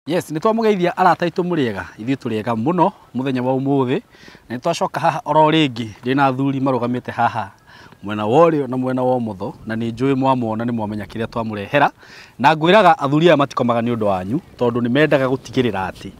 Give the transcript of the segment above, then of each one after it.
Yes, nĩ twamũgeithia arata aitũ mũrĩega, ithuĩ tũrĩega mũno mũthenya wa ũmũthĩ, na nĩ twacoka haha oro rĩngĩ ndĩna athuri marũgamĩte haha mwena wa ũrĩo na mwena wa ũmotho, na nĩ njũĩ mwamona nĩ mwamenya kĩrĩa twamũrehera, na ngwĩraga athuri aya matikomaga nĩ ũndũ wanyu, tondũ nĩ mendaga gũtigĩrĩra atĩ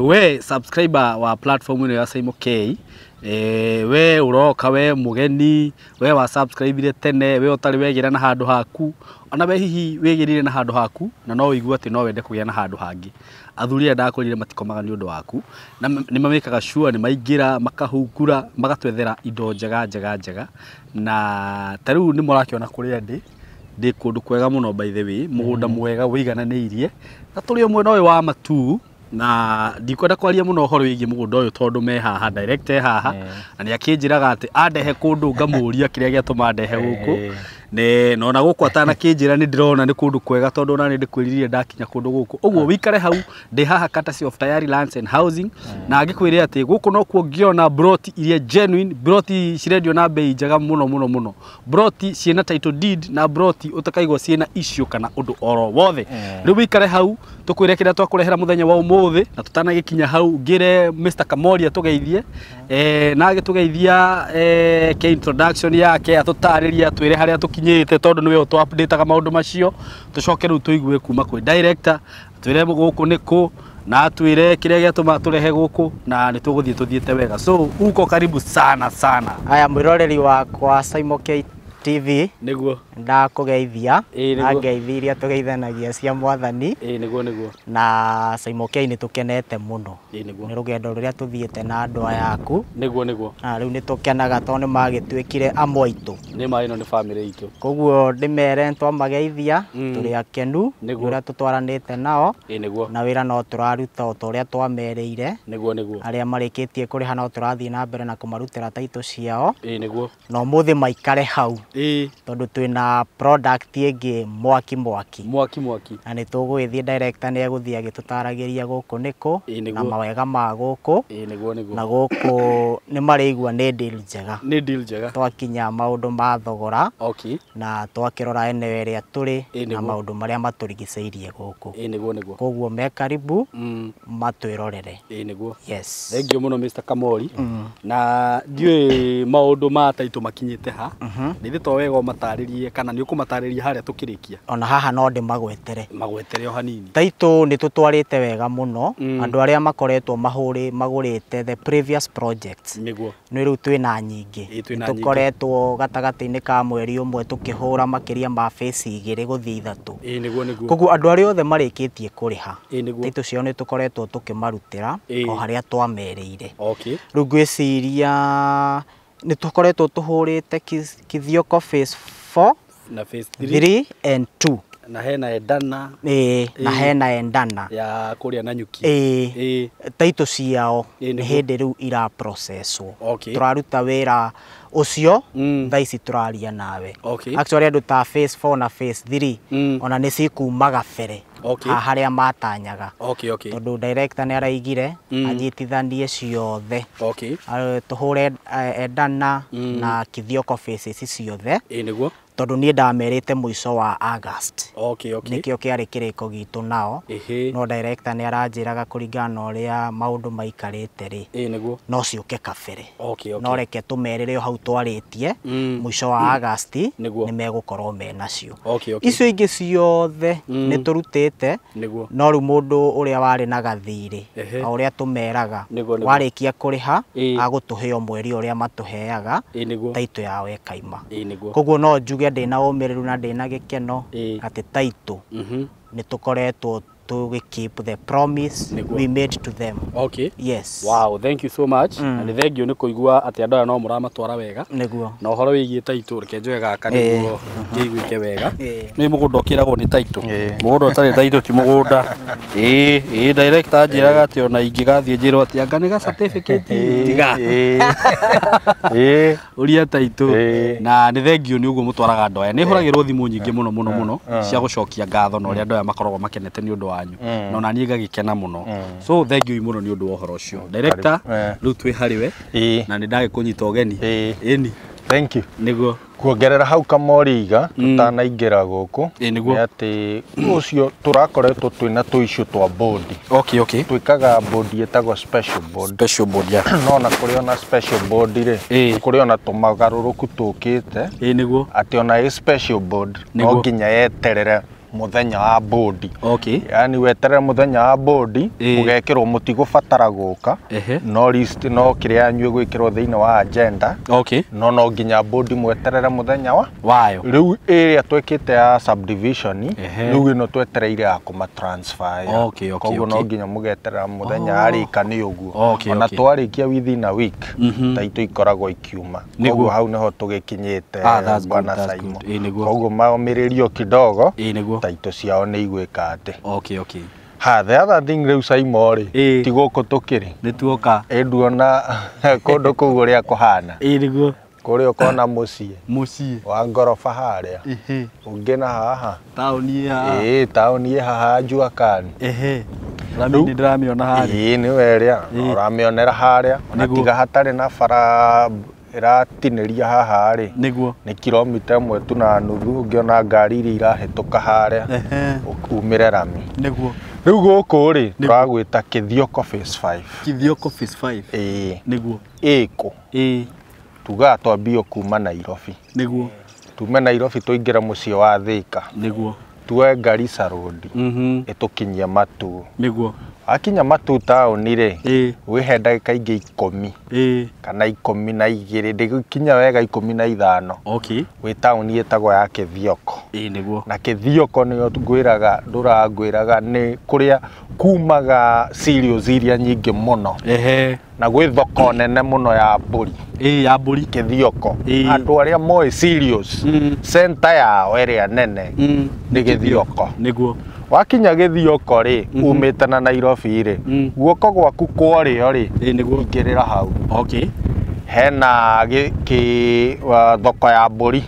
we subscriber wa platform ĩno ya Saimo K, we ũroka, we mũgeni, we wa subscribe tene, we ũtarĩ wegĩra na handũ haku, ona we hihi wĩgĩrire na handũ haku na no ũigue atĩ no wende kũgĩa na handũ hangĩ. Athuri aya ndakwĩrire matikomaga nĩ ũndũ waku, na nĩ mamĩkaga sure nĩ maingĩra makahungura magatwethera indo njega njega njega, na ta rĩu nĩ mũrakĩona kũrĩa ndĩ kũndũ kwega mũno, by the way, mũgũnda mwega wĩigananĩirie, na tũrĩ o mwena ũyũ wa Matuu, na ndikwenda kwaria mũno ũhoro wĩgiĩ mũgũnda ũyũ tondũ me haha direct e haha, na nĩ akĩnjĩraga atĩ andehe kũndũ ngamũria kĩrĩa gĩatũma ndehe gũkũ, ne na ona gũkũ atanakĩnjĩra nĩ ndĩrona nĩ kũndũ kwega tondũ ona nĩ ndĩkwĩririre ndakinya kũndũ gũkũ. Ũguo wĩikare hau, ndĩ haha courtesy of Tayari Lands and Housing, na ngĩkwĩre atĩ gũkũ nokuo ngĩona broti iria genuine, broti cirendio na bei njega mũno mũno mũno, broti ciĩna title deed na broti ũtakaigua ciĩna issue kana ũndũ oro wothe. Rĩu wĩikare hau tũkwĩre kĩrĩa twakũrehera mũthenya wa ũmũthĩ, na tũtanagĩkinya hau ngĩre Mr. Kamori atũgeithie, na agĩtũgeithia ke introduction yake atũtarĩrie atwĩre harĩa tũkinyĩte tondũ nĩwe ũtũ updateaga maũndũ macio, tũcoke rĩu tũigue kuma kwĩ director atwĩre gũkũ nĩ kũ na atwĩre kĩrĩa gĩatũma tũrehe gũkũ, na nĩ tũgũthiĩ tũthiĩte wega. So uko karibu sana sana. Aya mwĩroreri wakwa Saimo K TV, nĩguo ndakũgeithia nĩguo. Na ngeithi iria tũgeithanagia cia mwathani. Nĩguo nĩguo. Na Saimo K nĩ tũkenete mũno. Nĩguo. Nĩ rũgendo rũrĩa tũthiĩte na andũ aya aku. Nĩguo nĩguo. Na rĩu nĩ tũkenaga tondũ nĩ magĩtuĩkire amwe aitũ. Nĩ ma ĩno nĩ family itũ. Koguo ndĩmere twamageithia, tũrĩ akenu nĩ Nĩguo. ũrĩa tũtwaranĩte nao. Nĩguo. Na wĩra no tũraruta o ta ũrĩa twamerĩire. Nĩguo nĩguo. Arĩa marĩkĩtie kũrĩha no tũrathiĩ na mbere na kũmarutĩra taitũ ciao. Nĩguo. Na ũmũthĩ maikare hau. Tondũ twĩna product ĩngĩ mwaki mwaki. Mwaki mwaki. Na nĩ tũgũgĩthiĩ director nĩ egũthiĩ agĩtũtaragĩria gũkũ nĩkũ, Nĩguo. na mawega ma gũkũ. Nĩguo nĩguo. Na gũkũ nĩ marĩigua nĩ deal njega. Nĩ deal njega. Twakinya maũndũ ma thogora. Okay. Na twakĩrora eneo ĩrĩa tũrĩ na Nĩguo. maũndũ marĩa matũrigicĩirie gũkũ. Nĩguo nĩguo. Koguo me karibu matwĩrorere. Nĩguo. Yes. Thank you mũno Mr. Kamori. Na ndiũĩ maũndũ ma taitũ makinyĩte ha. Nĩ ithe to wega ũmatarĩrie kana nĩ ũkũmatarĩria harĩa tũkĩrĩkia. Ona haha no ndĩmagwetere. Magwetere o hanini. Taitũ nĩ tũtwarĩte wega mũno. Andũ arĩa makoretwo magũrĩte the previous projects. Nĩguo. Nĩ rĩu twĩna nyingĩ. Twĩna nyingĩ. Tũkoretwo gatagatĩ-inĩ ka mweri ũmwe tũkĩhũra makĩria ma phase igĩrĩ gũthiĩ ithatũ. Nĩguo nĩguo. Koguo andũ arĩa othe marĩkĩtie kũrĩha. Nĩguo. Taitũ ciao nĩ tũkoretwo tũkĩmarutĩra o harĩa twamerĩire. Okay. Rĩu ngwĩciria nĩ tũkoretwo tũhũrĩte Kithioko phase 4, na phase 3, 3 and 2. Na hena Endana. Na hena Endana. Ya kũrĩa Nanyuki. Taitũ ciao nĩ Nĩguo. hĩndĩ rĩu ira processwo. Okay. Tũraruta wĩra ũcio thaa ici tũraria nawe. Okay. Actually andũ ta phase 4 na phase 3 ona nĩ cikuma gabere. Okay. Haha harĩa matanyaga. Okay, okay. Tondũ director nĩ araigire anyitithanie ciothe. Okay. Tũhũre Endana na Kithioko phases ciothe. Nĩguo. Tondũ niĩ ndamerĩte mũico wa August. Okay, okay. Nĩkĩo kĩarĩ kĩrĩko gitũ nao. No director nĩ aranjĩraga kũringana na ũrĩa maũndũ maikarĩte rĩ. Nĩguo. No ciũke kabere. Okay, okay. No reke tũmerĩre o hau twarĩtie mũico wa August Nĩguo. nĩ megũkorwo menacio. Okay, okay. Icio ingĩ ciothe nĩ tũrutĩte. Nĩguo. No rĩu mũndũ ũrĩa warĩ na gathirĩ o ũrĩa tũmeraga Nĩguo, nĩguo. warĩkia kũrĩha agũtũhe o mweri ũrĩa matũheaga Nĩguo. taitũ yao ĩkaima. Nĩguo. Koguo no njuge ndĩna ũmĩrĩru na ndĩna gĩkeno atĩ taitũ nĩ tũkoretwo tũgĩ keep the promise Nĩguo. we made to them. Okay. Yes. Wow, thank you so much. Na nĩ thank you nĩ kũigua atĩ andũ aya no mũramatwara wega. Nĩguo. Na ũhoro wĩgiĩ taitũ reke njoe gaka nĩguo ngĩiguĩke wega. Nĩ mũgũnda ũkĩragwo nĩ taitũ. Mũgũnda ũtarĩ taitũ ti mũgũnda. Director anjĩraga atĩ ona ingĩgathiĩ njĩrwo atĩ anga nĩ ga certificate tiga. Ũria taitũ. Na nĩ thank you nĩ ũguo mũtwaraga andũ aya. Nĩ hũragĩrwo thimũ nyingĩ mũno mũno mũno cia gũcokia ngatho na ũrĩa andũ aya makoragwo makenete nĩ ũndũ wanyu. Na ona niĩ ngagĩkena mũno. So thank you mũno nĩ ũndũ wa ũhoro ũcio. Director, rĩu twĩ harĩ we. Na nĩ ndagĩkũnyita ũgeni. Ĩni. Thank you. Nĩguo. Kuongerera hau Kamoriga tutanaingĩra gũkũ nĩ atĩ ũcio tũrakoretwo twĩna tũicio twa board. Okay, okay. Twĩkaga board ĩtagwo special board. Special board, yeah. No na kũrĩ ona special board rĩ, kũrĩ ona tũmagarũrũku tũkĩte. Ĩĩ nĩguo. Atĩ ona ĩ special board no nginya yeterere muthenya wa board. Okay. Yani weterere muthenya wa board ugekirwo mutigũbatara gũka no list no kĩrĩa yanyu ĩgwĩkĩrwo thĩinĩ wa agenda. Okay. No no nginya board mweterere muthenya wa wayo. Rĩu ĩrĩa twĩkĩte ya subdivision rĩu ĩno twetereire ya kũma transfer. Okay, okay. Koguo no nginya mũgeterera muthenya arĩka nĩ ũguo. Ona twarĩkia within a week taitũ ikoragwo ikiuma. Koguo hau nĩho tũgĩkinyĩte bwana Simon. Koguo maũmĩrĩrio kidogo. Taito ciao nĩ igwĩka atĩ. Okay, okay. Ha, the other thing rĩu Simon rĩ, ti gũkũ tũkĩrĩ. Nĩ tuoka. Ĩ nduona kũndũ kũu ũrĩa kũhana. Ĩ nĩguo. Kũrĩa ũkona mũciĩ. Mũciĩ. Wa ngoroba harĩa. Ĩhĩ. Ũngĩ na haha. Taũni ĩ haha. Ĩ taũni ĩ haha Jua Kali. Ĩhĩ. Rami nĩ ndĩramĩona harĩa. Ĩ nĩwe ĩrĩa. Ũramĩonera harĩa. Ona tiga hatarĩ na bara ĩratinĩria haha rĩ. Nĩguo. Nĩ kilomita ĩmwe tu na nuthu ũngĩona ngari iria irahĩtũka harĩa umĩre rami. Nĩguo. Rĩu gũkũ rĩ tũragwĩta Kithioko phase 5. Kithioko phase 5. Ĩĩ. Nĩguo. Ĩkũ. Ĩĩ. Tugaga twambio kuma Nairobi. Nĩguo. Tume Nairobi tũingĩre mũciĩ wa Thika. Nĩguo. Tuoe Garissa Road. Ĩtũkinyie Matuu. Nĩguo. Akinya Matuu taũni rĩ, wĩhe ndagĩka ingĩ 10 kana 12 ndĩgũkinya wega 15. Okay. Wĩ taũni ĩtagwo ya Kithioko. Ĩĩ nĩguo. Na Kithioko nĩyo ngwĩraga ndũrangwĩraga nĩ kũrĩa kumaga cereals iria nyingĩ mũno. Ehe. Na gwĩ thoko nene mũno ya mbũri. Ĩĩ ya mbũri. Kithioko. Andũ arĩa moĩ cereals center yao ĩrĩa nene nĩ Kithioko. Nĩguo. Wakinya Githioko rĩ, umĩte na Nairobi rĩ, guoko gwaku kwa ũrĩo rĩ, ingĩrĩra hau. Okay. Hena thoko ya mbũri.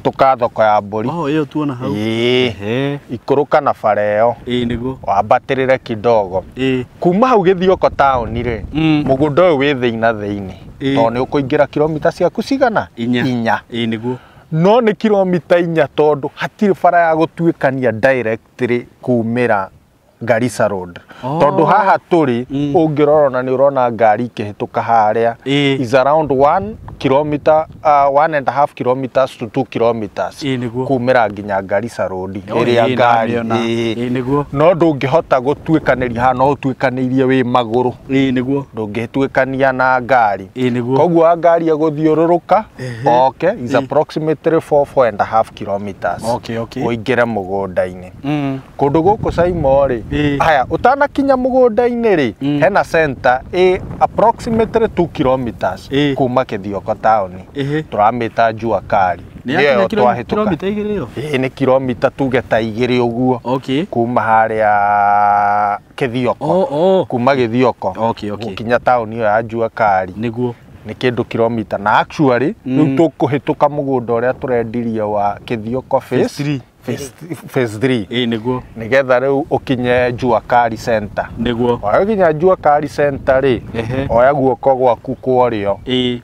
Tũka thoko ya mbũri. Oh, ĩyo tuona hau. Ĩĩ. Ikũrũka na bara ĩyo. Ĩĩ nĩguo. Wambatĩrĩre kidogo. Ĩĩ. Kuma hau Githioko taũni rĩ, mũgũnda ũyũ wĩ thĩinĩ na thĩinĩ. Tondũ nĩ ũkũingĩra kilomita ciaku cigana? Inya. Ĩĩ nĩguo. No nĩ kilomita 4 tondũ hatirĩ bara ya gũtuĩkania directly kumĩra Garissa Road. Tondũ haha tũrĩ ũngĩrora na nĩ ũrona ngari ikĩhĩtũka harĩa is around 1 kilometer, 1.5 kilometers to 2 kilometers kumĩra nginya Garissa Road ĩrĩa ngari. Ĩĩ nĩguo. No ndũngĩhota gũtuĩkanĩria haha, no ũtuĩkanĩirie wĩ magũrũ. Ĩĩ nĩguo. Ndũngĩtuĩkania na ngari. Ĩĩ nĩguo. Koguo ngari ĩgũthiũrũrũka oke is approximately 4.5 kilometers. Okay, okay. Ũingĩre mũgũnda-inĩ. Kũndũ gũkũ Simon rĩ, haya ũtanakinya mũgũnda-inĩ rĩ, hena center ĩ approximately 2 kilometers kuma Kithioko taũni. Tũramĩta Jua Kali. Nĩ kilomita 2 ĩyo? Ĩĩ nĩ kilomita tuge ta 2 ũguo. Okay. Kuma harĩa Kithioko. Kuma Githioko. Okay, okay. Gũkinya taũni ĩyo ya Jua Kali. Nĩguo. Nĩ kĩndũ kilomita na actually rĩu tũkũhĩtũka mũgũnda ũrĩa tũrendirie wa Kithioko phase 3. Phase 3. Ĩĩ nĩguo. Nĩgetha rĩu ũkinye Jua Kali center. Nĩguo. Wakinya Jua Kali center rĩ, oya guoko gwaku kwa ũrĩo,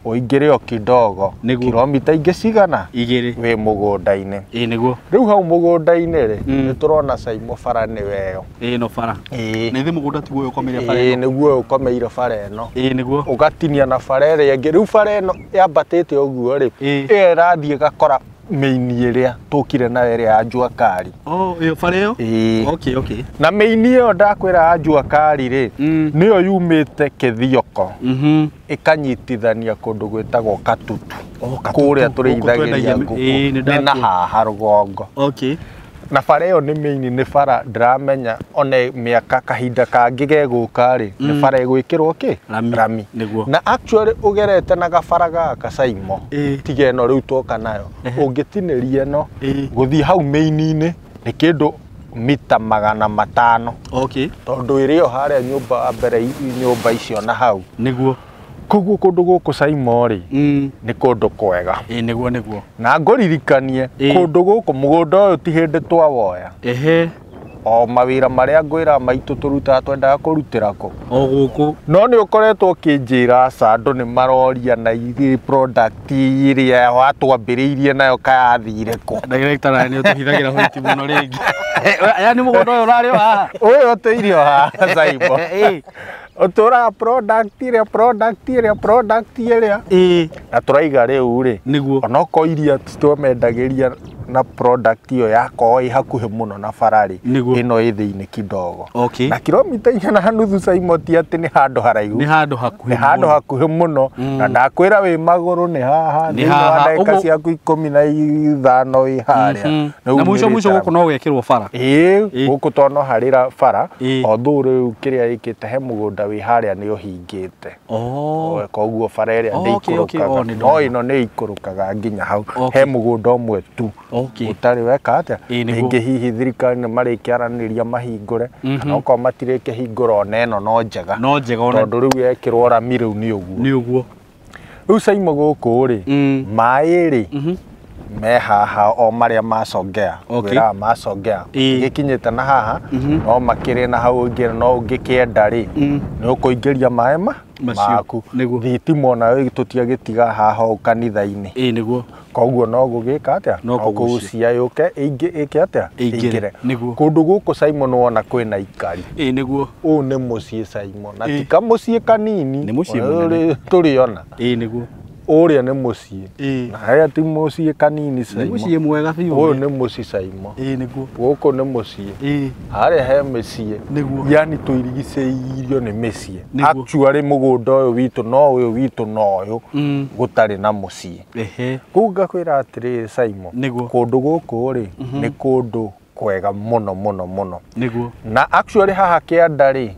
ũingĩre o kidogo, kilomita ingĩ cigana? 2. Wĩ mũgũnda-inĩ. Ĩĩ nĩguo. Rĩu hau mũgũnda-inĩ rĩ, nĩ tũrona Simon bara nĩwe ĩyo. Ĩĩ no bara. Ĩĩ. Na ithe mũgũnda tiguo ũyũ ũkomeire bara ĩno. Ĩĩ nĩguo ũyũ ũkomeire bara ĩno. Ĩĩ nĩguo. Ũgatinia na bara ĩrĩa ĩngĩ. Rĩu bara ĩno yambatĩte ũguo rĩ, ĩyo ĩrathiĩ ĩgakora mĩini ĩrĩa tũkire nayo ĩrĩa ya Jua Kali. Oh, ĩyo bara ĩyo? Ĩĩ. Okay, okay. Na mĩini ĩyo ndakwĩra ya Jua Kali rĩ, nĩyo yumĩte Kithioko. Ĩkanyitithania kũndũ gwĩtagwo Katutu. Kũrĩa tũrĩithagĩria ngũkũ. Nĩ na haha rũgongo. Okay. Na bara ĩyo nĩ mĩini, nĩ bara ndĩramenya ona mĩaka kahinda kangĩ gegũka rĩ, nĩ bara ĩgwĩkĩrwo kĩ? Rami. Nĩguo. Na actually ũgerete na gabara gaka Simon, tiga ĩno rĩu twoka nayo, ũngĩtinĩria ĩno gũthiĩ hau mĩini-inĩ nĩ kĩndũ mita 500. Okay. Tondũ ĩrĩ o harĩa nyũmba mbere nyũmba icio na hau. Nĩguo. Koguo kũndũ gũkũ Simon rĩ, nĩ kũndũ kwega. Ĩĩ nĩguo nĩguo. Na ngũririkanie kũndũ gũkũ mũgũnda ũyũ ti hĩndĩ twawoya. Ehe. O mawĩra marĩa ngwĩra maitũ tũrutaga twendaga kũrutĩra kũ? O gũkũ. No nĩ ũkoretwo ũkĩnjĩra aca, andũ nĩ maroria na ithuĩ product ĩrĩa watwambĩrĩirie nayo kayathire kũ? Director na nĩ ũtũhithagĩra hoiti mũno rĩngĩ. Yani mũgũnda ũyũ ũrarĩ o haha. Ũyũ ũtũire o haha Saimo. Ũtũraga product ĩrĩa product ĩrĩa product ĩrĩa. Na tũraiga rĩu rĩ, Nĩguo. onokorwo iria twamendagĩria na product ĩyo yakorwo ĩ hakuhĩ mũno na bara rĩ, Nĩguo. ĩno ĩ thĩinĩ kidogo. Okay. Na kilomita 4.5 Saimo ti atĩ nĩ handũ haraihu. Nĩ handũ hakuhĩ. Nĩ handũ hakuhĩ mũno. Na ndakwĩra wĩ magũrũ nĩ haha, Nĩ thĩinĩ wa haha. ndagĩka Ũguo- ciaku 15 wĩ harĩa. Na mũico mũico gũkũ no gwekĩrwo bara. Ĩĩ, gũkũ to no harĩra bara, Ĩĩ. although rĩu kĩrĩa ĩkĩte he mũgũnda wĩ harĩa nĩ ũhingĩte. Oh. Koguo bara ĩrĩa Okay, okay. ndĩikũrũkaga. Oh, nĩ No ndona. ĩno nĩ ĩikũrũkaga nginya hau. Okay. He mũgũnda ũmwe tu. Okay. Ũtarĩ weka atĩa? Ĩĩ, nĩguo. Rĩngĩ hihi thirikari nĩ marĩkĩaranĩria mahingũre, kana okorwo matirĩkĩhingũra ona ĩno no njega. No njega ona. Tondũ rĩu yekĩrwo rami rĩu nĩ ũguo. Nĩ ũguo. Rĩu Saimo gũkũ rĩ, maĩ rĩ, me haha o marĩa macongea. Okay. Wĩraga macongea. Ĩĩ. Gĩkinyĩte na haha, no makĩrĩ na hau ũngĩ no ũngĩkĩenda rĩ, nĩ ũkũingĩria maĩ ma maku. Nĩguo. Thitima onayo tũtiagĩtiga haha ũũ kanitha-inĩ. Ĩĩ nĩguo. Koguo no gũgĩka atĩa? No kũgucia yũke ĩke atĩa? Ĩingĩre. Nĩguo. Kũndũ gũkũ Simon wona kwĩna ikari. Ĩĩ nĩguo. Ũũ nĩ mũciĩ Simon. Na ti kamũciĩ kanini. Nĩ mũciĩ mũnene. Tũrĩona. Ĩĩ nĩguo. Ũrĩa nĩ mũciĩ. Ĩĩ. Na harĩa ti mũciĩ kanini Nĩ Simon. mũciĩ mwega biũ. Ũyũ nĩ mũciĩ Simon. Ĩĩ nĩguo. Gũkũ nĩ mũciĩ. Ĩĩ. Harĩa he mĩciĩ. Nĩguo. Yani tũirigicĩirio nĩ mĩciĩ. Nĩguo. Actually mũgũnda ũyũ witũ no ũyũ witũ no ũyũ. Gũtarĩ na mũciĩ. Ehe. Kũu ngakwĩra atĩrĩrĩ Simon. Nĩguo. Kũndũ gũkũ rĩ, nĩ kũndũ kwega mũno mũno mũno. Nĩguo. Na actually haha kĩanda rĩ,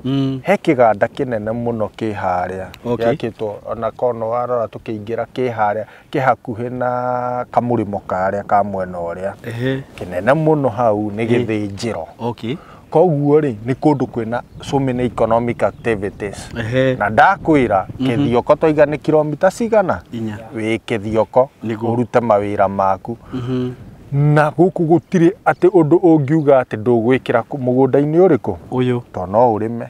he kĩganda kĩnene mũno kĩ harĩa. Okay. Gĩakĩtwo ona kono warora tũkĩingĩra kĩ harĩa, kĩ hakuhĩ na kamũrĩmo karĩa ka mwena ũrĩa. Ehe. Kĩnene mũno hau nĩ gĩthĩnjĩro. Okay. Koguo rĩ, nĩ kũndũ kwĩna so many economic activities. Ehe. Na ndakwĩra Kĩthioko twaiga nĩ kilomita cigana? 4. Wĩ Kĩthioko Nĩguo. ũrute mawĩra maku. Na gũkũ gũtirĩ atĩ ũndũ ũngiuga atĩ ndũgwĩkĩra mũgũnda-inĩ ũrĩkũ? Ũyũ. To no ũrĩme,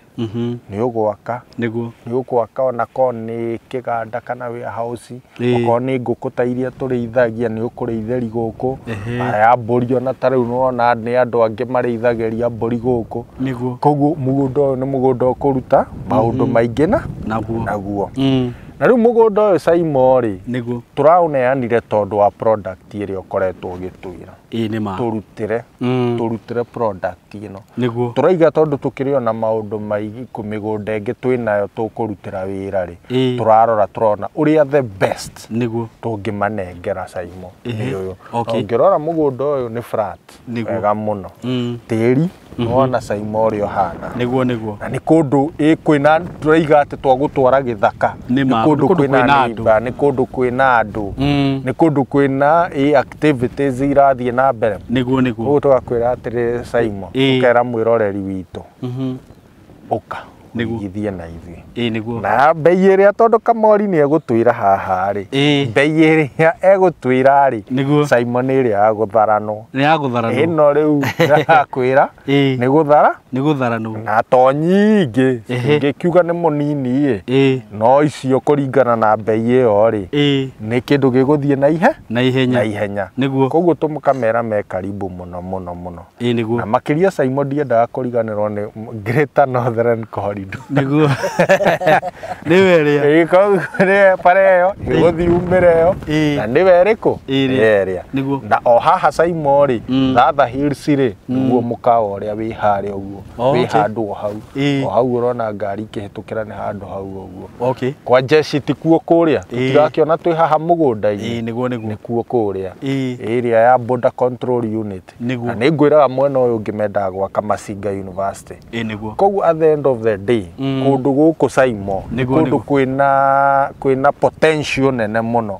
nĩ ũgwaka. Nĩguo. Nĩ ũgwaka ona korwo nĩ kĩganda kana warehouse, Ĩĩ. okorwo nĩ ngũkũ ta iria tũrĩithagia nĩ ũkũrĩithĩri gũkũ. Ehe. Aya mbũri ona ta rĩu nĩwona nĩ andũ angĩ marĩithagĩria mbũri gũkũ. Nĩguo. Koguo mũgũnda ũyũ nĩ mũgũnda ũkũruta maũndũ maingĩ na Naguo. naguo. Na rĩu mũgũnda ũyũ Simon rĩ, Nĩguo. tũraũneanire tondũ wa product ĩrĩa ũkoretwo ũgĩtwĩra. Ĩĩ nĩ ma. Tũrutĩre, tũrutĩre product ĩno. Nĩguo. Tũraiga tondũ tũkĩrĩ ona maũndũ maingĩ kũ mĩgũnda ĩngĩ twĩnayo tũkũrutĩra wĩra rĩ, Ĩĩ. tũrarora tũrona ũrĩa the best Nĩguo. tũngĩmanengera Simon Ehe. nĩ ũyũ. Okay. Ũngĩrora mũgũnda ũyũ nĩ flat Nĩguo. wega mũno. Tĩri nĩwona Simon ũrĩa ũhana. Nĩguo nĩguo. Na nĩ kũndũ kwĩna tũraiga atĩ twagũtwara gĩthaka. Nĩ ma, Nĩ kũndũ kwĩna andũ. nĩ kũndũ kwĩna andũ. Nĩ kũndũ kwĩna activities irathiĩ na mbere. Nĩguo nĩguo. Koguo tũgakwĩra atĩrĩrĩ Simon, ũkera mwĩroreri witũ, ũka Nĩguo. ũigithie na ithuĩ. Ĩĩ nĩguo. Na mbei ĩrĩa tondũ Kamori nĩ egũtwĩra haha rĩ, Ĩĩ. mbei ĩrĩa egũtwĩra rĩ, Nĩguo. Simon nĩ ĩrĩa ya gũtharanwo. Nĩ ya gũtharanwo. Ĩno rĩu ndakwĩra Ĩĩ. nĩ gũthara Nĩ gũtharanwo. na to nyingĩ Ehe. ngĩkiuga nĩ mũnini ĩ, Ĩĩ. no icio kũringana na mbei ĩyo rĩ, Ĩĩ. nĩ kĩndũ gĩgũthiĩ na ihe Na ihenya. na ihenya. Nĩguo. Koguo tũkamera me karibu mũno mũno mũno. Ĩĩ nĩguo. Na makĩria Simon ndiendaga kũriganĩrwo nĩ Greater Northern Corridor. Nĩguo. Nĩwe ĩrĩa. Ĩĩ, koguo nĩ bara ĩyo ĩgũthiĩ umĩre ĩyo Ĩĩ. na nĩwe ĩrĩkũ? Ĩrĩa. Ĩrĩa. Nĩguo. Na o haha Simon rĩ, Thatha Hills rĩ, nĩguo mũkawa ũrĩa wĩ harĩa ũguo. Oh, Wĩ okay. handũ o hau. Ĩĩ. O hau ũrona ngari ikĩhĩtũkĩra nĩ handũ hau ũguo. Okay. Kwa jeshi ti kuo kũrĩa, Ĩĩ. tũtirakĩona twĩ haha mũgũnda-inĩ. Ĩĩ nĩguo nĩguo. Nĩ kuo kũrĩa. Ĩĩ. Ĩrĩa ya Border Control Unit. Nĩguo. Na nĩ ngwĩraga mwena ũyũ ũngĩ mendaga gwaka Masinga University. Ĩĩ nĩguo. Koguo at the end of the day, kũndũ gũkũ Simon, Nĩguo, kũndũ nĩguo. kwĩna potential nene mũno.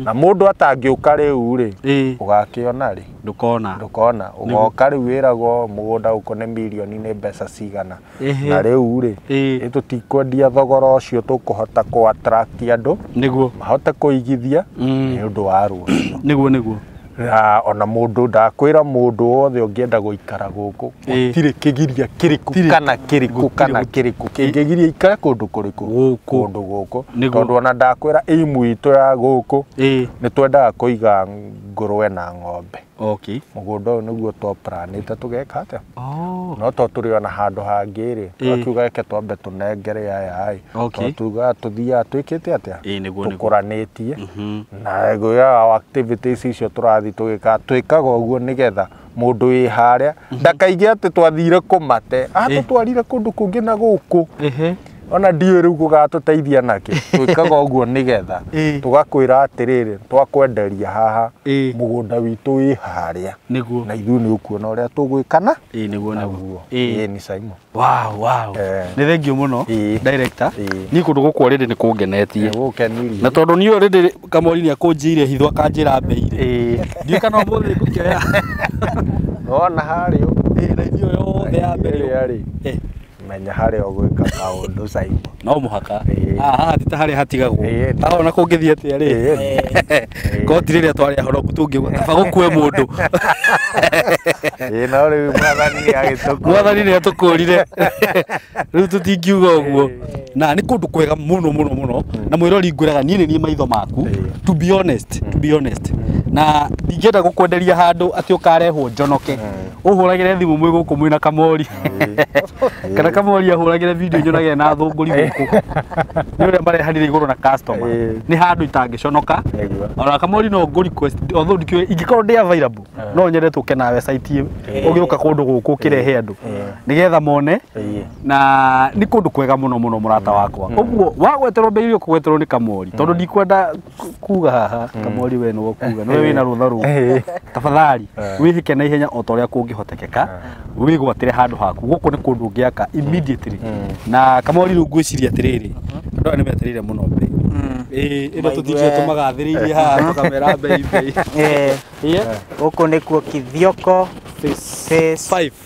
Na mũndũ atangĩũka rĩu rĩ, Ĩĩ. ũgakĩona rĩ? Ndũkona. Ndũkona. Ũgoka rĩu wĩragwo mũgũnda gũkũ nĩ mirioni nĩ mbeca cigana. Ehe. Na rĩu rĩ, Ĩĩ. tũtikwendia thogora ũcio tũkũhota kũ attract andũ Nĩguo. mahote kũigithia nĩ ũndũ wa rũciũ. Nĩguo nĩguo. Na ona mũndũ ndakwĩra mũndũ wothe ũngĩenda gũikara gũkũ gũtirĩ kĩgiria kĩrĩkũ kana kĩrĩkũ kana kĩrĩkũ kĩngĩgiria ikare kũndũ kũrĩkũ kũndũ gũkũ tondũ ona ndakwĩra aimu itũ ya gũkũ nĩ twendaga kũiga ngũrwe na ng'ombe. Okay. Mũgũnda ũyũ nĩguo twaplanĩte tũgeka atĩa? No to tũrĩ ona handũ hangĩ rĩ, twakiuga reke twambe tũnengere aya ĩ. Okay. Tuga tũthiaga twĩkĩte atĩa? Nĩguo. Tũkũranĩtie. Na ngwĩraga activities icio tũrathiĩ tũgĩka twĩkaga ũguo nĩgetha mũndũ wĩ harĩa ndakaige atĩ twathire kũmate, atũtwarire kũndũ kũngĩ na gũkũ. Ona ndiũĩ rĩu gũgatũteithia nakĩ. Twĩkaga ũguo nĩgetha tũgakwĩra atĩrĩrĩ twakwenderia haha mũgũnda witũ wĩ harĩa. Nĩguo. Na ithuĩ nĩ ũkuona ũrĩa tũgwĩkana. Nĩguo nĩguo. Nĩ Simon. Wow, wow. Nĩ thengiũ mũno director. Niĩ kũndũ gũkũ already nĩ kũngenetie. Gũkenirie. Na tondũ niĩ already Kamori nĩ akũnjĩire hitho akanjĩra mbei rĩ. Ndiũĩ kana ũmũthĩ ngũkĩoya. Wona harĩa ũguo. Na ithuĩ yothe ya mbere rĩ. Menya harĩa ũgwĩka maũndũ Simon. No mũhaka. Haha ti ta harĩa hatigagwo. Haha ona kũngĩthiĩ atĩa rĩ. Koti rĩrĩa twarĩ ahoroku tũngiuga kaba gũkue mũndũ. No rĩu mwathani nĩ agĩtũkũrire. Mwathani nĩ atũkũrire. Rĩu tũtingiuga ũguo. Na nĩ kũndũ kwega mũno mũno mũno. Na mwĩrori ngwĩraga niĩ nĩ niĩ maitho maku. To be honest, to be honest. Na ndingĩenda gũkwenderia handũ atĩ ũkarehwo njonoke. Ũhũragĩre thimũ mwĩ gũkũ mwĩna Kamori. Kana Kamori ahũragĩre video nyonage na thũngũri gũkũ. Nĩ ũrĩa marehanire igũrũ na customer. Nĩ handũ itangĩconoka. Ona Kamori no ngũ request although ndikĩũĩ ingĩkorwo ndĩ available no nyende tũke nawe site ũgĩũka kũndũ gũkũ ũkĩrehe andũ nĩgetha mone. Na nĩ kũndũ kwega mũno mũno mũrata wakwa. Ũguo wagweterwo mbei ũkũgweterwo nĩ Kamori tondũ ndikwenda kuga haha Kamori we nĩwe ũkuga nĩwe wĩna rũtha rũu. Tafadhali wĩhĩke na ihenya o ta ũrĩa kũngĩhotekeka wĩgwatĩre handũ haku. Gũkũ nĩ kũndũ ũngĩaka immediately. Na Kamori rĩu ngwĩciria atĩrĩrĩ andũ aya nĩ metereire mũno mbei. Ĩno tũtindire tũmagathĩrĩirie haha tũkamera mbei mbei. Gũkũ nĩkuo Kithioko phase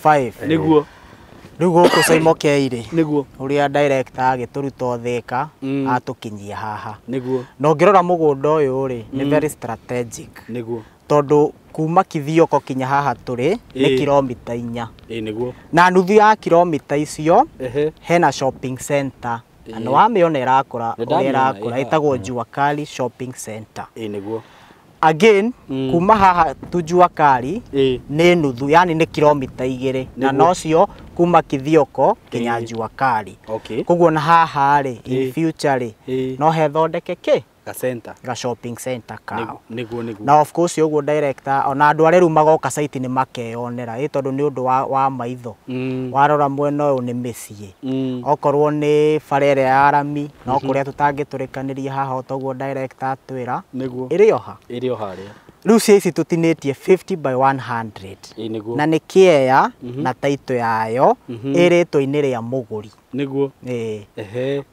5. Nĩguo. Rĩu gũkũ Simon K rĩ. Nĩguo. Ũrĩa director agĩtũruta Thika atũkinyia haha. Nĩguo. Na ũngĩrora mũgũnda ũyũ rĩ nĩ very strategic. Nĩguo. Tondũ kuma Kithioko kinya haha tũrĩ nĩ kilomita 4. Nĩguo. Na nuthu ya kilomita icio hena shopping center. Na nĩ wamĩona ĩrakũra ũrĩa ĩrakũra ĩtagwo Jua Kali Shopping Center. Nĩguo. Again kuma haha tu Jua Kali nĩ nuthu yani nĩ kilomita 2 na nocio kuma Kithioko kinya Jua Kali. Koguo na haha rĩ in future rĩ no hethondeke kĩ ga center ga shopping center kao. Nĩguo nĩguo. Na of course ũguo director ona andũ arĩa rĩu magoka site nĩ makeyonera tondũ nĩ ũndũ wa maitho. Warora mwena ũyũ nĩ mĩciĩ. Okorwo nĩ bara ĩrĩa ya rami no kũrĩa tũtangĩtũrĩkanĩria haha toguo director atwĩra. Nĩguo. Ĩrĩ o ha? Ĩrĩ o harĩa. Rĩu cia ici tũtinĩtie 50 by 100. Nĩguo. Na nĩ kĩea na taito yayo ĩrĩtwo-inĩ rĩa mũgũri. Nĩguo.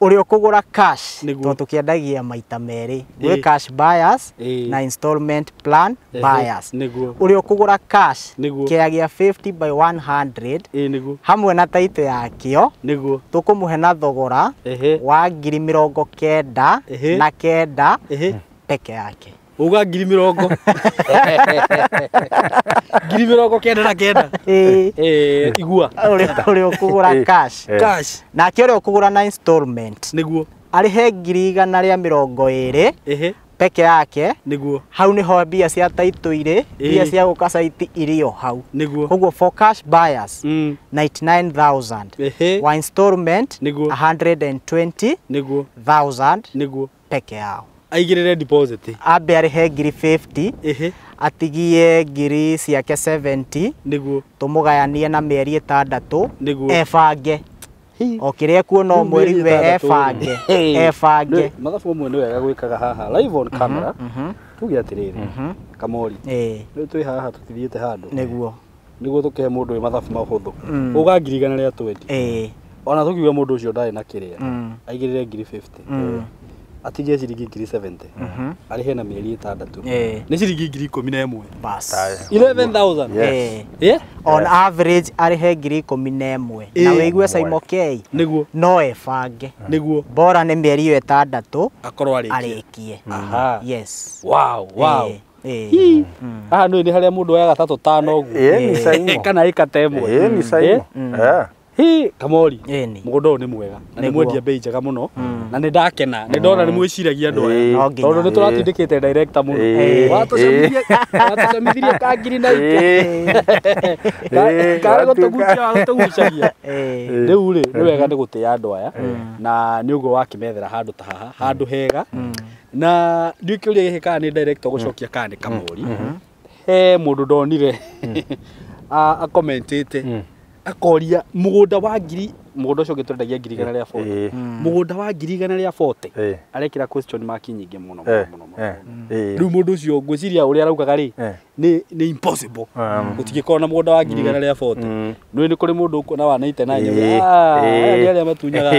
Ũrĩa ũkũgũra cash tondũ tũkĩendagia maita merĩ. Gwĩ cash buyers na installment plan buyers. Nĩguo. Ũrĩa ũkũgũra cash Nĩguo. kĩea gĩa 50 by 100 Nĩguo. hamwe na taito yakĩo. Nĩguo. Tũkũmũhe na thogora wa 99,000 peke yake. Uga ngiri mĩrongo. Ngiri 99. Igua. Ũrĩa ũkũgũra cash. Cash. Nake ũrĩa ũkũgũra na installment. Nĩguo. Arĩhe 120,000 peke yake. Nĩguo. Hau nĩho mbia cia taito irĩ, mbia cia gũka site irĩ o hau. Nĩguo. Koguo for cash buyers 99,000. Wa installment 120,000. Nĩguo. Nĩguo. Peke yao. Aigĩrĩre deposit. Ambe arĩhe ngiri 50. Atigie ngiri ciake 70. Nĩguo. Tũmũgayanie na mĩeri 6. Nĩguo. Ebange. O kĩrĩa kuona o mweri we ebange. Ebange. Mathabu mamwe nĩ wega gwĩkaga haha live on camera. Tuge atĩrĩrĩ. Kamori. Rĩu twĩ haha tũtithiĩte handũ. Nĩguo. Nĩguo tũkĩhe mũndũ wĩ mathabu mahũthũ. Uga ngiri 120. Ona tũkiuga mũndũ ũcio ndarĩ na kĩrĩa. Aigĩrĩre ngiri 50. Atigie ciringi ngiri 70. Arĩhe na mĩeri 6. Nĩ ciringi ngiri 11. Bas. 11,000. Yes. On average arĩhe ngiri 11. Na wĩigue Simon K. Nĩguo. No ebange. Nĩguo. Bora nĩ mĩeri ĩyo 6 akorwo arĩkie. Arĩkie. Aha. Yes. Wow, wow. Haha nĩ harĩa mũndũ oyaga ta tũtano ũguo kana ĩka ta ĩmwe. Ni Saimo. Hi Kamori, mũgũnda ũyũ nĩ mwega na nĩ mwendia bei njega mũno na nĩ ndakena nĩ ndona nĩ mwĩciragia andũ aya tondũ nĩ tũratindĩkĩte director mũno watũcamithirie ka ngiri na ite karĩ gũtũgucagia rĩu rĩ nĩ wega nĩ gũtĩa andũ aya na nĩ ũguo wakĩmethera handũ ta haha handũ hega na ndiũĩ kĩũria gĩkĩ kana nĩ director gũcokia kana nĩ Kamori. He mũndũ ndonire akomentĩte akoria mũgũnda wa ngiri mũgũnda ũcio ũngĩ twendagia ngiri igana rĩa 40 mũgũnda wa ngiri igana rĩa 40 arekĩra question mark nyingĩ mũno mũno mũno. Rĩu mũndũ ũcio ngwĩciria ũrĩa araugaga rĩ nĩ impossible gũtingĩkorwo na mũgũnda wa ngiri igana rĩa 40. Nĩ nĩ kũrĩ mũndũ ũkuona wa 99 aya nĩ arĩa matunyaga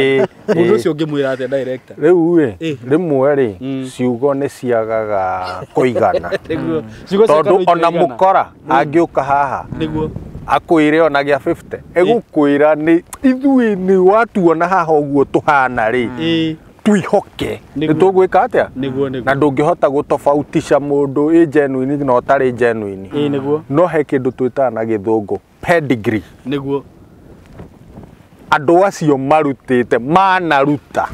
mũndũ ũcio ũngĩmwĩra atĩa director? Rĩu rĩ rĩmwe rĩ ciugo nĩ ciagaga kũigana tondũ ona mũkora angĩũka haha nĩguo akwĩre ona gĩa 50 egũkwĩra nĩ ithuĩ nĩ watuona haha ũguo tũhana rĩ twihoke nĩ tũgwĩka atĩa na ndũngĩhota gũtofautisha mũndũ ĩ genuine na ũtarĩ genuine. No he kĩndũ twĩtaga na gĩthũngũ pedigree. Nĩguo andũ acio marutĩte manaruta.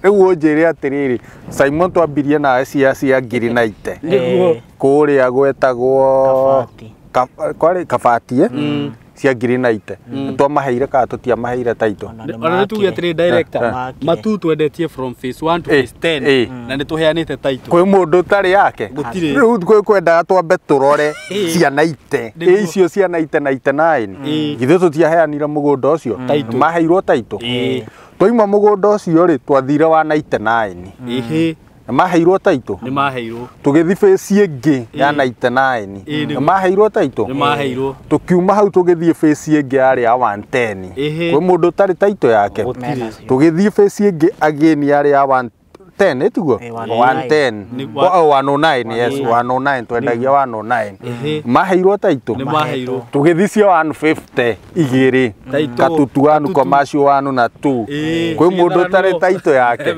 Rĩu ũnjĩre atĩrĩrĩ Simon twambirie nawe cia ngiri na ite kũrĩa gwetagwo kwari Kabati cia ngiri na ite twamaheire kana tũtiamaheire taito. Ona nĩ tuge atĩrĩ director matu twendetie from phase 1 to phase 10 na nĩ tũheanĩte taito. Kwĩ mũndũ ũtarĩ yake rĩu kwendaga twambe tũrore ciana ite icio ciana ite na ite 9 githĩ tũtiaheanire mũgũnda ũcio maheirwo taito. Twaima mũgũnda ũcio rĩ twathire wa 99 na maheirwo taito. Nĩ maheirwo. Tũgĩthiĩ phase ĩngĩ ya 99 na maheirwo taito. Nĩ maheirwo. Tũkiuma hau tũgĩthiĩ phase ĩngĩ yarĩ ya 110 kwĩ mũndũ ũtarĩ taito yake. Tũgĩthiĩ phase ĩngĩ again yarĩ ya 110 ĩtiguo 110 109 yes 109 twendagia 109 maheirwo taito. Nĩ maheirwo. Tũgĩthiĩ cia 150 igĩrĩ Katutu 1 commercial 1 na 2 kwĩ mũndũ ũtarĩ taito yake.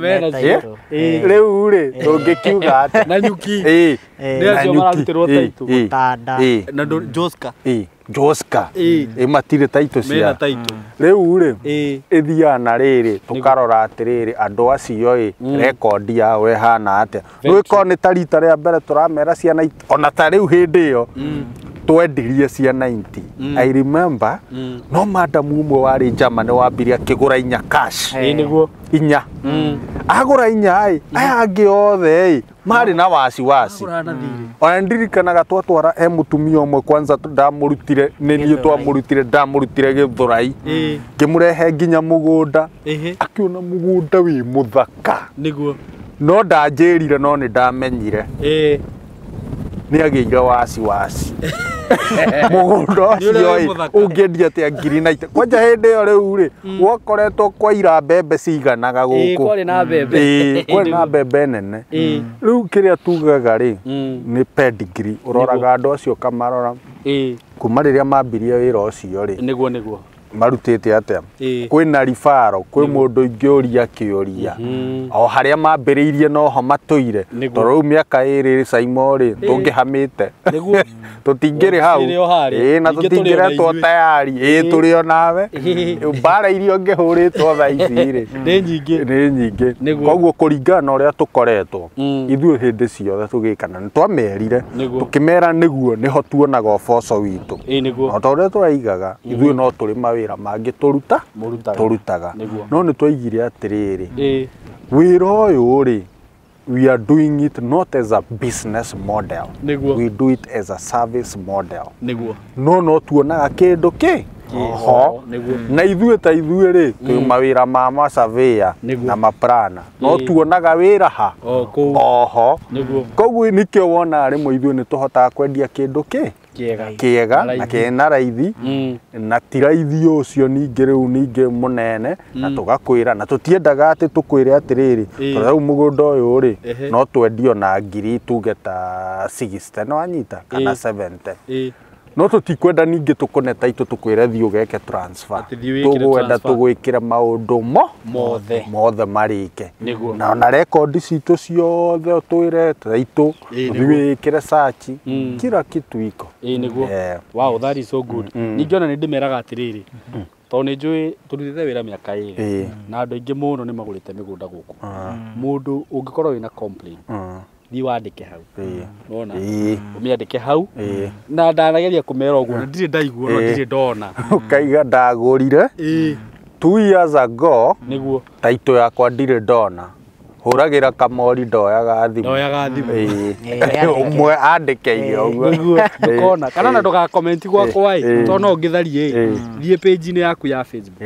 Rĩu rĩ tũngĩkiuga atĩa na nyuki nĩ acio mararutĩrwo taito na Joska Joska matirĩ taito cia rĩu rĩ ĩthiaga na rĩrĩ tũkarora atĩrĩrĩ andũ acio ĩ rekondi yao ĩhana atĩa. Rĩu ĩkorwo nĩ ta rita rĩa mbere tũramera ciana ona ta rĩu hĩndĩ ĩyo twendirie cia 90 I remember no madamu ũmwe warĩ Germany wambirie akĩgũra inya cash. Nĩguo inya agũra inya ĩ aya angĩ othe ĩ marĩ na wasiwasi. Ona ndirikanaga twatwara he mũtumia ũmwe kwanza ndamũrutire nĩ niĩ twamũrutire ndamũrutire Gĩthũrai ngĩmũrehe nginya mũgũnda akĩona mũgũnda wĩ mũthaka. Nĩguo no ndanjĩrire no nĩ ndamenyire nĩ agĩire wasiwasi mũgũnda ũcio ĩ ũngĩendia atĩa ngiri na ite kwanja hĩndĩ ĩyo rĩu rĩ gwakoretwo kwaira mbembe ciganaga gũkũ kwarĩ na mbembe kwarĩ na mbembe nene. Rĩu kĩrĩa tugaga rĩ nĩ pedigree ũroraga andũ acio ũkamarora kuma rĩrĩa mambirie wĩra ũcio rĩ nĩguo nĩguo marutĩte atĩa. Kwĩna ribaro kwĩ mũndũ ingĩũria kĩũria o harĩa mambĩrĩirie noho matũire tondũ rĩu mĩaka ĩrĩ Saimo rĩ tũngĩhamĩte tũtingĩrĩ hau na tũtingĩretwo tayari tũrĩ o nawe mbara iria ũngĩhũrĩtwo thaa ici rĩ nĩ nyingĩ. Koguo kũringana na ũrĩa tũkoretwo ithuĩ hĩndĩ ciothe tũgĩkana nĩ twamerire tũkĩmera nĩguo nĩho tuonaga ũboco witũ o ta ũrĩa tũraigaga ithuĩ no tũrĩ mawĩra mangĩ tũrutaga no nĩ twaigire atĩrĩrĩ wĩra ũyũ rĩ we are doing it not as a business model. We do it as a service model. No no tuonaga kĩndũ kĩ ho na ithuĩ ta ithuĩ rĩ twĩ mawĩra ma masurveyor na maplana no tuonaga wĩra ha oho. Koguo nĩkĩo wonaga rĩmwe ithuĩ nĩ tũhotaga kwendia kĩndũ kĩ kĩega na kĩna raithi na ti raithi ũcio ningĩ rĩu ningĩ mũnene na tũgakwĩra na tũtiendaga atĩ tũkwĩre atĩrĩrĩ tondũ rĩu mũgũnda ũyũ rĩ no twendio na ngiri tuge ta 60 no wanyita kana 70 No tũtikwenda ningĩ tũkũne taitũ tũkwĩre thiĩ ũgeke transfer. Tũgwenda tũgwĩkĩre maũndũ mothe mothe marĩke. Na ona rekondi citũ ciothe ũtwĩre taitũ ũthiĩ wĩkĩre search kila kitu iko. Ĩĩ nĩguo. Wow, that is so good. Ningĩ ona nĩ ndĩmeraga atĩrĩrĩ, tondũ nĩ njũĩ tũrutĩte wĩra mĩaka ĩrĩ na andũ aingĩ mũno nĩ magũrĩte mĩgũnda gũkũ. Mũndũ ũngĩkorwo wĩna complaint, thiĩ wandĩke hau. Nĩwona? Ũmĩandĩke hau. Na ndanageria kũmera ũguo na ndirĩ ndaigua na ndirĩ ndona. Ũkaiga ndagũrire 2 years ago nĩguo taitũ yakwa ndirĩ ndona. Hũragĩra Kamori ndoyaga thimũ. Ndoyaga thimũ. Ũmwe andĩke ũguo. Nĩguo ndũkona. Kana ona ndũga comment gwakwa ĩ, tondũ no ũngĩtharie ĩ, thiĩ page-inĩ yaku ya Facebook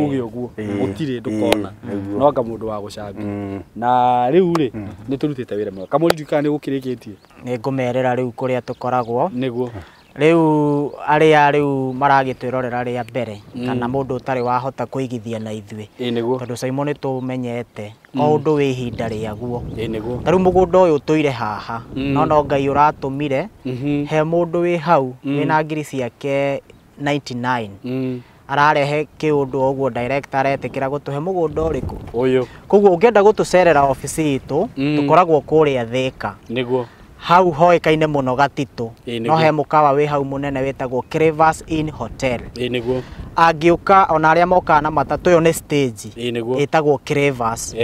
uge ũguo, gũtirĩ ndũkona. No anga mũndũ wa gũcambia. Na rĩu rĩ, nĩ tũrutĩte wĩra mwega. Kamori ndiũĩ kana nĩ gũkĩrĩkĩtie. Nĩ ngũmerĩra rĩu kũrĩa tũkoragwo. Nĩguo. Rĩu arĩa rĩu maragĩtwĩrorera rĩa mbere kana mũndũ ũtarĩ wahota kũigithia na ithuĩ. Ĩĩ nĩguo. Tondũ Simon nĩ tũmenyete o ũndũ wĩ ihinda rĩaguo. Ĩĩ nĩguo. Ta rĩu mũgũnda ũyũ ũtũire haha no no Ngai ũratũmire he mũndũ wĩ hau wĩna ngiri ciake 99 ararehe kĩũndũ ũguo director aretĩkĩra gũtũhe mũgũnda ũrĩkũ. Ũyũ. Koguo ũngĩenda gũtũcerera obici itũ tũkoragwo kũrĩa Thĩka. Nĩguo. Hau hoĩkaine mũno Gatitũ. No he mũkawa wĩ hau mũnene wĩtagwo Cravers Inn Hotel. Ĩĩ nĩguo. Angĩũka ona arĩa mokaga na matatũ ĩyo nĩ stage. Ĩĩ nĩguo. Ĩtagwo Cravers.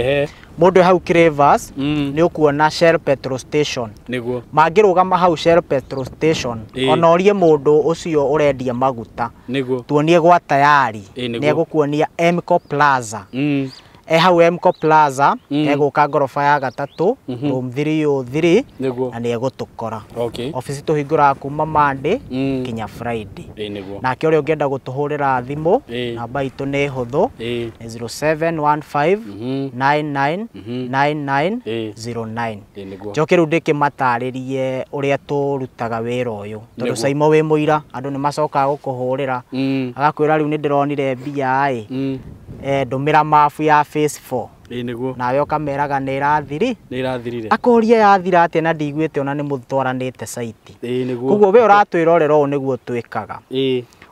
Mũndũ hau Cravers nĩ ũkuona Shell petrol station. Nĩguo. Mangĩrũgama hau Shell petrol station ona ũrie mũndũ ũcio ũrendia maguta. Nĩguo. Tuonie gwa tayari. Nĩ egũkuonia Emco Plaza. Hau Emco Plaza egũka ngoroba ya gatatũ room 303 na nĩ egũtũkora. Obici tũhingũraga kuma Monday nginya Friday. Ĩĩ nĩguo. Nake ũrĩa ũngĩenda gũtũhũrĩra thimũ namba itũ nĩ hũthũ nĩ 0715 99 99 09. Ĩĩ nĩguo. Njoke rĩu ndĩkĩmatarĩrie ũrĩa tũrutaga wĩra ũyũ tondũ Simon wĩ mũira andũ nĩ macokaga gũkũhũrĩra agakwĩra rĩu nĩ ndĩronire mbia ĩ ndũmĩra mabu ya phase 4. Ĩĩ nĩguo. Nawe ũkameraga nĩ ĩrathiri. Nĩ ĩrathirire. Akũria yathira atĩa na ndiguĩte ona nĩ mũtwaranĩte site. Ĩĩ nĩguo. Koguo we ũratwĩrorera ũũ nĩguo twĩkaga.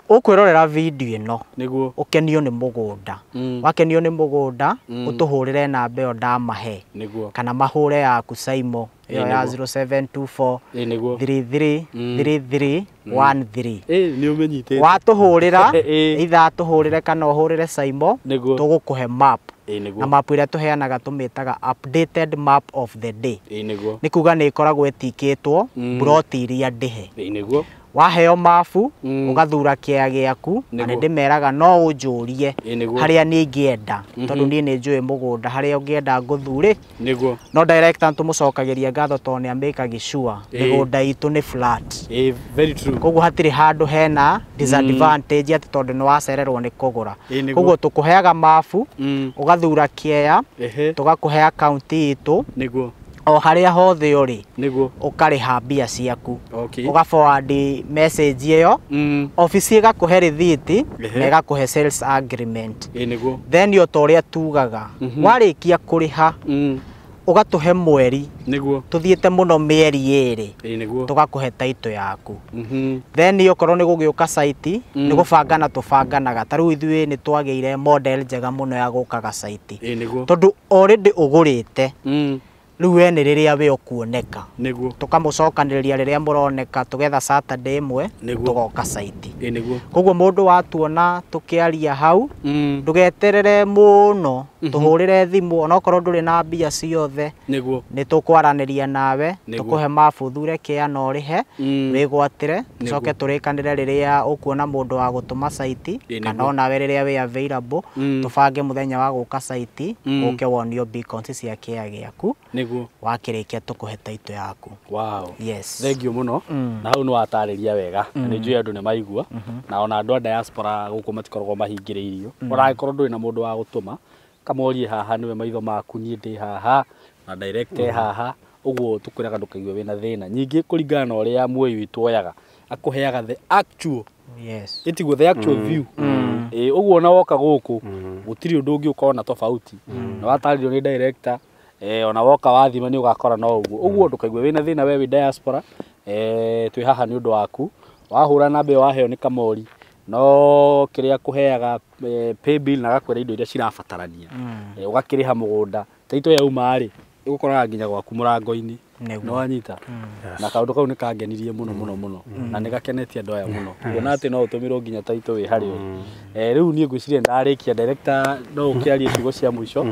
Ũkwĩrorera video ĩno. Nĩguo. Ũkenio nĩ mũgũnda. Wakenio nĩ mũgũnda ũtũhũrĩre namba ĩyo ndamahe. Nĩguo. Kana mahũre yaku Simon ĩyo ya 0724 Ĩĩ nĩguo. 33 33 13. Ĩĩ nĩ ũmenyitĩte. Watũhũrĩra either atũhũrĩre kana ũhũrĩre Simon tũgũkũhe map. Ĩĩ nĩguo. Na map ĩrĩa tũheanaga tũmĩtaga updated map of the day. Ĩĩ nĩguo. Nĩ kuga nĩ ĩkoragwo ĩtikĩtwo plot iria ndĩhe. Ĩĩ nĩguo. Waheo mabu ũgathura kĩea gĩaku na nĩ ndĩmeraga no ũnjũrie harĩa niĩ ingĩenda tondũ niĩ nĩ njũĩ mũgũnda harĩa ũngĩenda ngũthure. Nĩguo. No director tũmũcokagĩria ngatho tondũ nĩ amĩkagi sure mĩgũnda itũ nĩ flat. Ĩĩ very true. Koguo hatirĩ handũ hena disadvantage atĩ tondũ nĩ wacererwo nĩ kũgũra. Koguo tũkũheaga mabu ũgathura kĩea tũgakũhe akaunti itũ. Nĩguo. O harĩa hothe ũrĩ nĩguo ũkarĩha mbia ciaku. Okay. Ũga forward message ĩyo obici ĩgakũhe rĩthiti na ĩgakũhe sales agreement. Ĩĩ nĩguo. Then o ta ũrĩa tugaga warĩkia kũrĩha ũgatũhe mweri nĩguo tũthiĩte mũno mĩeri ĩrĩ Ĩĩ nĩguo. tũgakũhe taitũ yaku. Then okorwo nĩ gũgĩũka site nĩ gũbangana tũbanganaga ta rĩu ithuĩ nĩ twagĩire model njega mũno ya gũkaga site. Ĩĩ nĩguo. Tondũ already ũgũrĩte rĩu we nĩ rĩrĩa we ũkuoneka. Nĩguo. Tũkamũcokanĩrĩria rĩrĩa mũroneka tũgetha Saturday ĩmwe tũgoka site. Ĩĩ nĩguo. Koguo mũndũ watuona tũkĩaria hau ndũgeterere mũno tũhũrĩre thimũ onokorwo ndũrĩ na mbia ciothe. Nĩguo. Nĩ tũkwaranĩria nawe tũkũhe mabu ũthure kĩa na ũrĩhe wĩgwatĩre tũcoke tũrĩkanĩre rĩrĩa ũkuona mũndũ wa gũtũma site kana onawe rĩrĩa wĩ available tũbange mũthenya wa gũka site ũke wonio beacons cia kĩa gĩaku. Nĩguo. Wakĩrĩkia tũkũhe taitũ yaku. Wow. Yes. Thank you mũno. Na hau nĩ watarĩria wega. Na nĩ njũĩ andũ nĩ maigua. Na ona andũ a diaspora gũkũ matikoragwo mahingĩrĩirio. Ona angĩkorwo ndũrĩ na mũndũ wa gũtũma, kamorie haha nĩwe maitho maku, niĩ ndĩ haha na direct haha. Ũguo tũkwĩraga ndũkaigue wĩna thĩna. Ningĩ kũringana na ũrĩa muoyi witũ oyaga, akũheaga the actual. Yes. Ĩtiguo the actual view. Ũguo ona woka gũkũ gũtirĩ ũndũ ũngĩ ũkona tofauti. Na watarĩrio nĩ director ona woka wathima nĩ ũgakora no ũguo. Ũguo ndũkaigue wĩna thĩna we wĩ diaspora, twĩ haha nĩ ũndũ waku. Wahũra namba ĩyo waheo nĩ Kamori no kĩrĩa kũheaga pay bill na agakwĩra indo iria cirabatarania. Ũgakĩrĩha mũgũnda taito yauma rĩ ĩgũkoraga nginya gwaku mũrango-inĩ. Nĩguo. Nĩ wanyita. Na kaũndũ kau nĩ kangenirie mũno mũno mũno na nĩ gakenetie andũ aya mũno kuona atĩ no ũtũmĩrwo nginya taito wĩ harĩa ũrĩ. Rĩu niĩ ngwĩciria ndarĩkia director no ũkĩarie ciugo cia mũico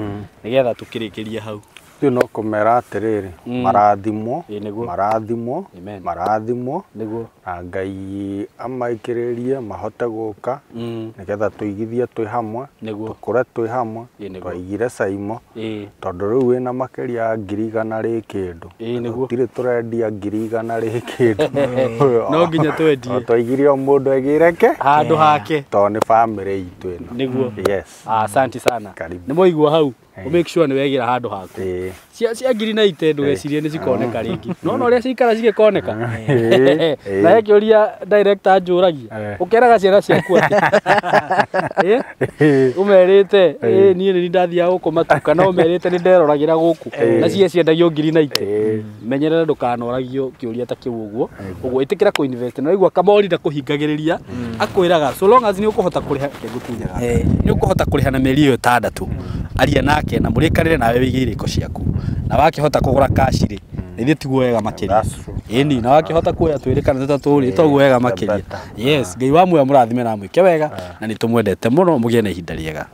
nĩgetha tũkĩrĩkĩrie hau. Rĩu no kũmera atĩrĩrĩ marathimwo marathimwo marathimwo nĩguo na Ngai amaikĩrĩrie mahote gũka nĩgetha tũigithie twĩ hamwe tũkũre twĩ hamwe twaigire Saimo tondũ rĩu wĩna makĩria ya 100,000 rĩ kĩndũ gũtirĩ tũrendia 100,000 rĩ kĩndũ no nginya twendie twaigire o mũndũ aigĩre ke handũ hake tondũ nĩ bamĩrĩ itũ ĩno. Nĩguo. Yes. Asante sana. Nĩ mwaigua hau make sure nĩ wegĩra handũ haku. Cia 1,090 ndũgecirie nĩ cikoneka rĩngĩ no no ũrĩa cikara cigĩkoneka na he kĩũria director anjũragia ũkeraga ciana ciaku atĩ ũmerĩte niĩ nĩ ndathiaga gũkũ matuka na ũmerĩte nĩ nderoragĩra gũkũ na cie ciendagio 1,090 menyerera ndũkanoragio kĩũria ta kĩu ũguo ũguo ĩtĩkĩra kũ invest na waigua Kamori ndakũhingagĩrĩria akwĩraga so long as nĩ ũkũhota kũrĩha ngũtunyaga nĩ ũkũhota kũrĩha na mĩeri ĩyo 6 aria nake na mũrĩkanĩre nawe wĩige irĩko ciaku na wakĩhota kũgũra cash rĩ ithuĩ tiguo wega makĩria ĩni na wakĩhota kuoya twĩrĩ kana tũtatũ rĩ toguo wega makĩria. Yes, Ngai wa muoyo mũrathime na mwĩke wega na nĩ tũmwendete mũno mũgĩe na ihinda rĩega.